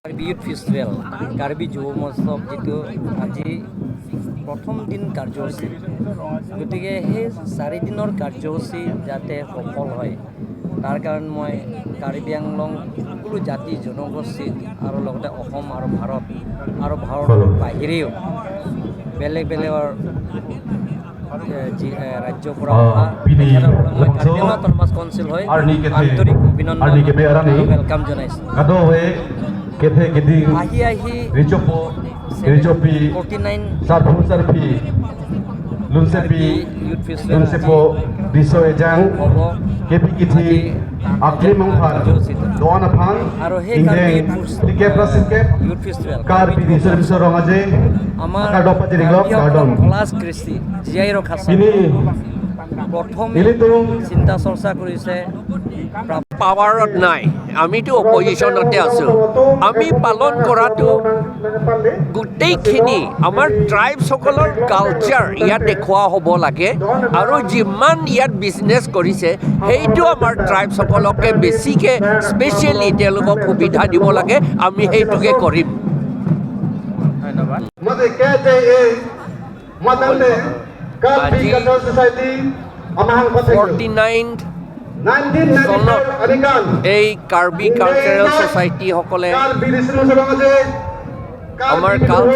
Karbi youth festival, Karbi যুৱ মহোৎসৱ যিটো আজি প্ৰথম দিন কাৰ্যসূচী, গতিকে সেই চাৰিদিনৰ কাৰ্যসূচী যাতে সফল হয়, তাৰ কাৰণে মই কাৰ্বি আংলং সকলো জাতি জনগোষ্ঠী আৰু লগতে অসম আৰু ভাৰত আৰু ভাৰতৰ বাহিৰেও বেলেগ বেলেগৰ যি ৰাজ্যৰ পৰা অহা তেখেতসকলক মই কাৰ্বি আংলং অট'নমাছ কাউন্সিল হৈ আন্তৰিক অভিনন্দন আৰু welcome জনাইছোঁ। আহি আহি 49 youth festival হ'ব আৰু সেই কাৰ্বি ইউথ ফেষ্টিভেল আমাৰ কলা কৃষ্টি জীয়াই ৰখা প্ৰথম চিন্তা চৰ্চা কৰিছে। পাৱাৰত নাই, আমিতো অপজিশ্যনতে আছোঁ। আমি পালন কৰাটো গোটেইখিনি আমাৰ ট্ৰাইবছসকলৰ কালচাৰ ইয়াত দেখুওৱা হ'ব লাগে আৰু যিমান ইয়াত বিজনেছ কৰিছে, সেইটো আমাৰ ট্ৰাইবছসকলকে বেছিকৈ স্পেচিয়েলি তেওঁলোকক সুবিধা দিব লাগে। আমি সেইটোকে কৰিম। ধন্যবাদ। আজি 49 চনত এই কাৰ্বি কালচাৰেল ছ'চাইটিসকলে আমাৰ কালচাৰ